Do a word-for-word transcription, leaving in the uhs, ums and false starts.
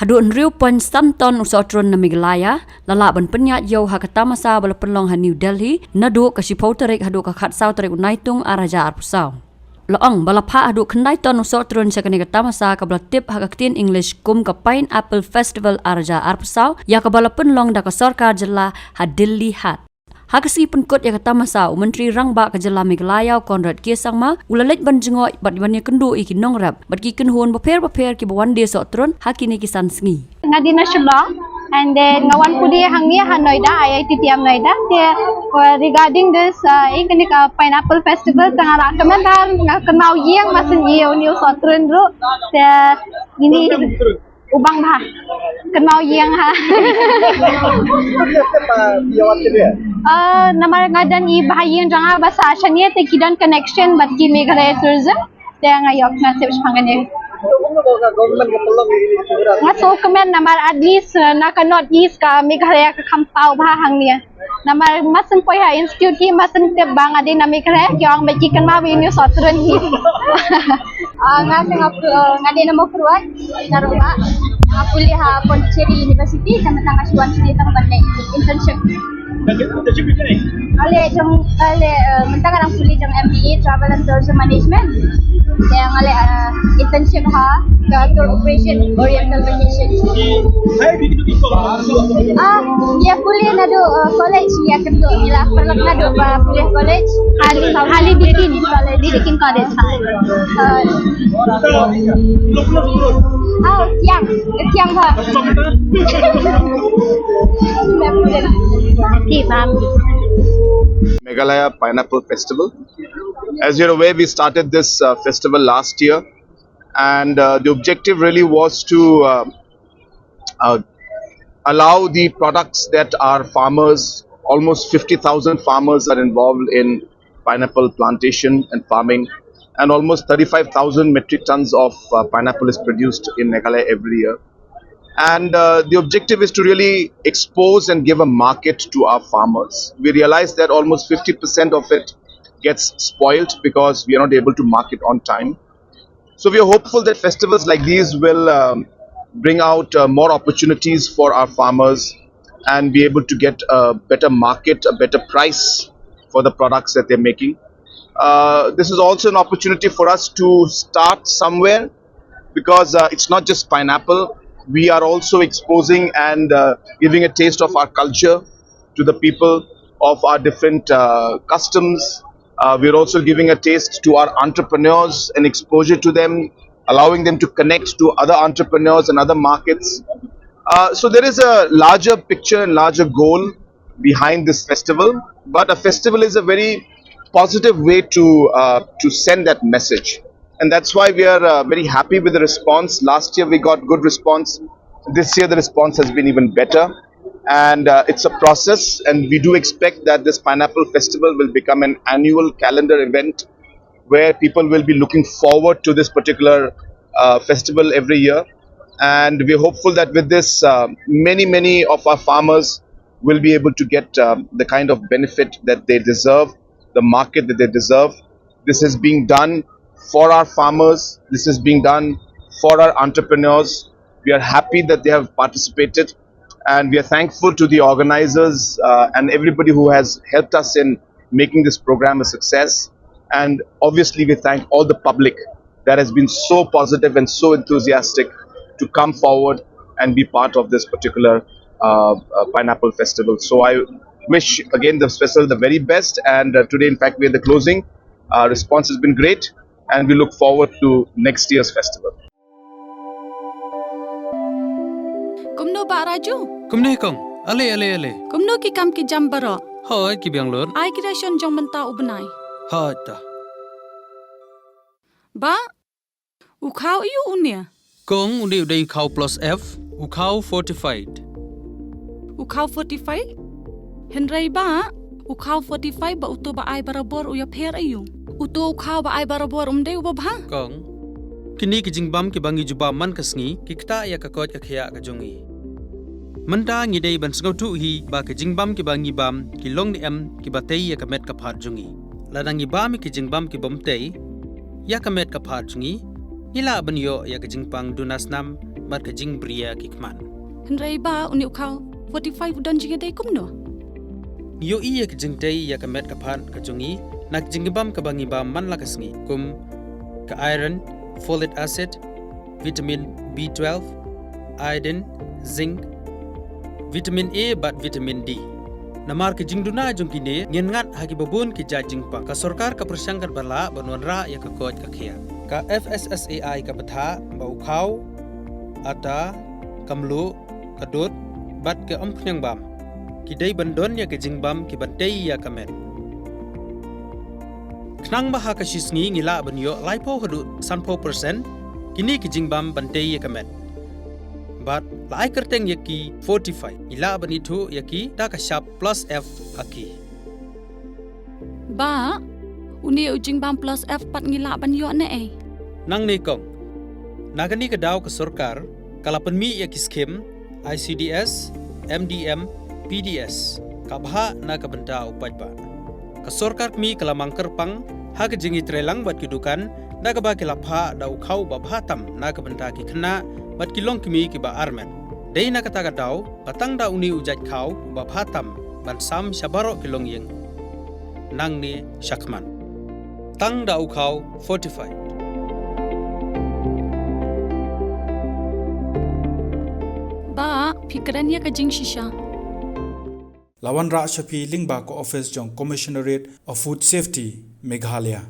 Haduh hynriew point san ton u sohtrun na Meghalaya la lah ban pynïaid ïew ha ka tamasa ba la pynlong ha New Delhi naduh ka shiphew tarik haduh ka khatsaw tarik u Naitung arhajar arphew saw. La ong ba la phah haduh khyndai ton u sohtrun sha kane ka tamasa kaba la tip ha ka ktien English kum ka Pineapple Festival arhajar arphew saw, ïa kaba la pynlong da ka sorkar jylla ha Dilli Haat. Ha ka sngi pynkut ïa ka tamasa, u Myntri Rangbah ka jylla Meghalaya u Conrad K Sangma u la leit ban jngoh bad ban ïakynduh ïa ki nongrep bad ki kynhun bapher bapher kiba wan die sohtrun ha kine ki san sngi. Nga dei na Shillong, and then nga wan pule hangne ha Noida, I I T T M Noida. Te, uh, regarding this, uh, ïa kane ka Pineapple Festival, te nga la kmen bha, nga kynmaw ïing, ma shen ïa une u sohtrun ruh. Te ine u bang bha, kynmaw ïing ha. Uh, namar nga don i bahaïing jong nga ba sah shane, te ki don connection bad ki Meghalaya Tourism. Te nga ïoh, nga tip shaphang kane. Nga sngewkmen namar at least, uh, na ka North East ka Meghalaya ka kham paw bha hangne. Namar ma shen poi ha institute hi ma shen tip ba nga dei na Meghalaya, ki ong ba ki kynmaw ba ïa une u sohtrun hi. Ah, nga Singapore, nga dei na Mawkyrwat, na Rubah. Nga pule ha Pondicherry University, te mynta nga shu wan shane tang ban leh internship. Nga leh jong, nga leh, eh, mynta nga dang pule jong M B A Travel and Tourism Management. Te nga leh, eh, internship ha ka tour operation Oriental Vacation. Ah, ïa pule naduh, eh, college, ïa kynduh, ïa la pyrlak naduh ba pule college. Hali, hali Deakin College. Deakin College. Ah, kiang, kiang ba. Meghalaya Pineapple Festival. As you're aware, we started this, uh, festival last year, and, uh, the objective really was to, uh, uh, allow the products that our farmers, almost fifty thousand farmers are involved in pineapple plantation and farming, and almost thirty-five thousand metric tons of, uh, pineapple is produced in Meghalaya every year. And, uh, the objective is to really expose and give a market to our farmers. We realize that almost fifty percent of it gets spoiled because we are not able to market on time. So we are hopeful that festivals like these will, um, bring out, uh, more opportunities for our farmers and be able to get a better market, a better price for the products that they're making. Uh, this is also an opportunity for us to start somewhere because, uh, it's not just pineapple. We are also exposing and, uh, giving a taste of our culture to the people, of our different, uh, customs. Uh, we're also giving a taste to our entrepreneurs and exposure to them, allowing them to connect to other entrepreneurs and other markets. Uh, so there is a larger picture and larger goal behind this festival, but a festival is a very positive way to, uh, to send that message. And that's why we are, uh, very happy with the response. Last year we got good response. This year the response has been even better. And, uh, it's a process, and we do expect that this pineapple festival will become an annual calendar event where people will be looking forward to this particular, uh, festival every year. And we're hopeful that with this, uh, many, many of our farmers will be able to get, um, the kind of benefit that they deserve, the market that they deserve. This is being done for our farmers. This is being done for our entrepreneurs. We are happy that they have participated, and we are thankful to the organizers, uh, and everybody who has helped us in making this program a success. And obviously, we thank all the public that has been so positive and so enthusiastic to come forward and be part of this particular, uh, uh, pineapple festival. So I wish again the festival the very best. And, uh, today, in fact, we're at the closing. Our response has been great, and we look forward to next year's festival. Kumno Bah Raju? Kumno hi kong? Ale, ale, ale. Kumno ki kam ki jam baroh? Hooid, ki biang lut. Ai ki ration jong mynta u bnai. Hooid ta. Bah, u khaw aiu une? Kong, une u dei u khaw plus F, u khaw fortified. U khaw fortified? Hynrei Bah, u khaw fortified bad uto ba ai barabor u ïapher aiu? Uto u khaw ba ai barabor um dei uba bha? Kong, kine ki jingbam kiba ngi jubab man ka sngi ki ktah ïa ka koit ka khiah ka jong ngi. Mynta ngi dei ban sngewthuh hi ba ki jingbam kiba ngi bam ki long ne em kiba tei ïa ka met ka phad jong ngi. Lada ngi bam ïa ki jingbam kibym tei ïa ka met ka phad jong ngi, Ngi lah ban ïoh ïa ka jingpang duna snam bad ka jingbriew ki khmat. Hynrei ba une u khaw forty-five u don jingïadei kumno? Ngi ïohi ïa ka jingtei ïa ka met ka phad ka jong ngi na ka jingbam kaba ngi bam man la ka sngi, kum ka iron, folic acid, vitamin B twelve, iodine, zinc, vitamin A bad vitamin D. Namar ka jingduna jong kine, ngin ngat ha kiba bun ki jait jingpang. Ka sorkar ka pyrshang katba lah ban wanrah ïa ka koit ka khiah. Ka F S S A I ka bthah ba u khaw, ata, ka mluh, ka dud bad ka umphniang bam ki dei ban don ïa ka jingbam ki ban tei ïa ka met. Khnang ba ha ka shi sngi ngi lah ban ïoh laiphew haduh sanphew percent kine ki jingbam ban tei ïa ka met. Bad la ai kyrteng ïa ki forty-five, ngi lah ban ithuh ïa ki da ka shap plus F ha ki. Ba, une u jingbam plus F pat ngi lah ban ïoh ne ei? Nangne kong, na kane ka daw ka sorkar ka la pynmih ïa ki skim I C D S, M D M, P D S, ka bha na ka bynta u paidbah. Ka sorkar kmie ka la mang kyrpang ha ka jingïatreilang bad ki dukan, da kaba ki la phah da u khaw ba bha tam na ka bynta ki khynnah bad ki longkmie kiba armet. Dei na kata ka daw ba tang da une u jait khaw ba bha tam ban sam sha baroh ki longïing. Nangne shakhmat, tang da u khaw forty-five. Ba, phi kren ïa ka jingshisha. La wanrah sha phi lyngba ka office jong Commissionerate of Food Safety, Meghalaya.